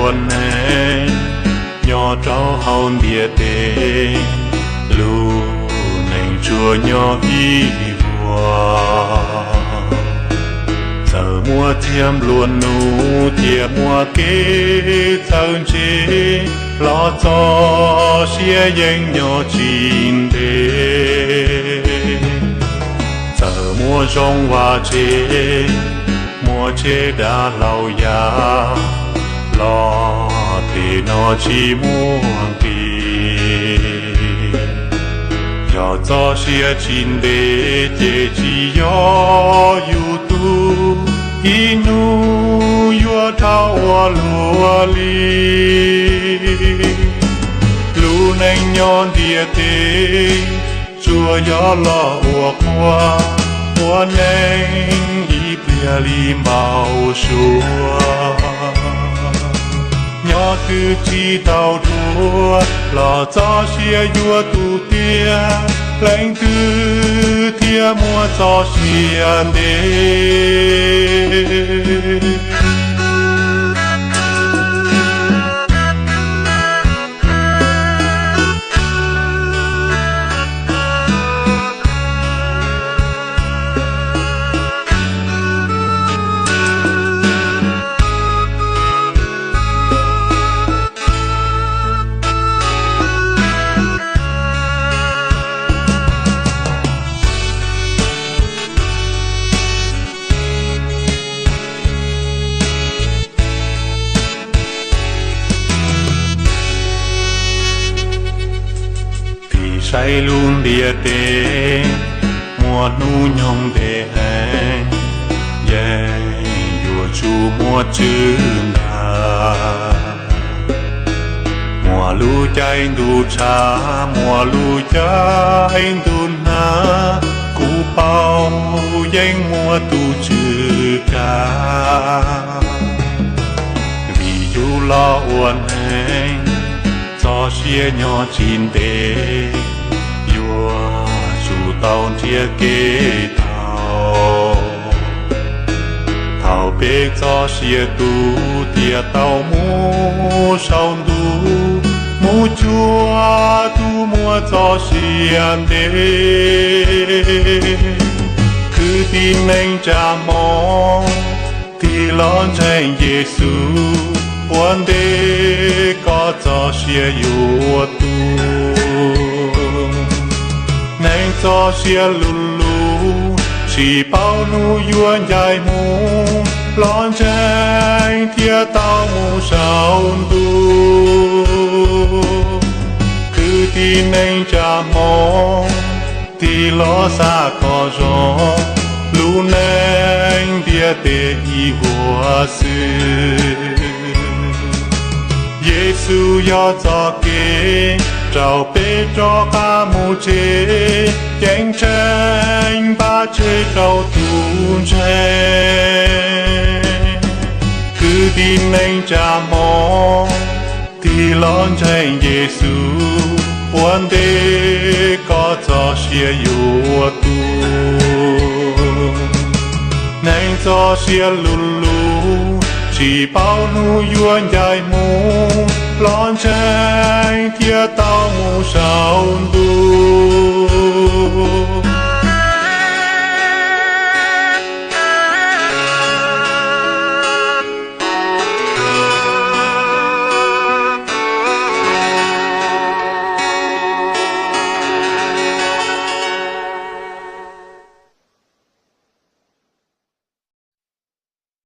ua neeg nyob rau hauv ntiaj teb, lub neej tsuas nyob ib vuag. Txawm muaj txiag nplua nuj thiab muaj kev txawj ntse, los txoj sia yeej nyob tsis ntev. Txawm muaj zoo vaj tsev, muaj tsev dag hlau ya, los tej no tsis muaj nqis. Yog txoj sia tsis ntev ces tsis yog yus tug, ib hnub yuav dhau ua luaj li. Lub neej nyob ntiaj teb tsuas yog los ua qhua, ua neej ib pliag li npau suav. Nyob twg tsis tau dhuav los txoj sia yuav tu tiag, leej twg thiaj muaj txoj sia ntev. Tig saib lub ntiaj teb, muaj hnub nyoog ntev heev, yeej yuav tsum muaj tswv ntag. Muaj lub caij ntuj tshav, muaj lub caij ntuj nag, kuv paub yeej muaj tus tswv kav. Vim yus los ua neeg, txoj sia nyob tsis ntev, yuav tsum tau nrhiav kev tau. Thaum peb txoj sia tu, thiaj tau mus saum ntuj, mus cuag tus muaj txoj sia ntev. Kwv tij neej tsa Hmoob, tig los ntseeg Yexus, ua ntej koj txoj sia yuav tu. Neeg txoj sia luv luv, tsis paub hnub yuav ncaim hmo, los ntseeg thiaj tau mus saum ntuj. Kwv tij neej tsa Hmoob, tig los xav kom zoo, lub neej ntiaj teb ib vuag xwb. Yexus yog txoj kev rau peb rov qab mus tsev, ceeb tsheej npaj tsev rau tus ntseeg. Kwv tij neej tsa Hmoob, tig los ntseeg Yexus, ua ntej koj txoj sia yuav tu. Neeg txoj sia luv luv, tsis paub hnub yuav ncaim hmo, los ntseeg thiaj tau mus saum ntuj.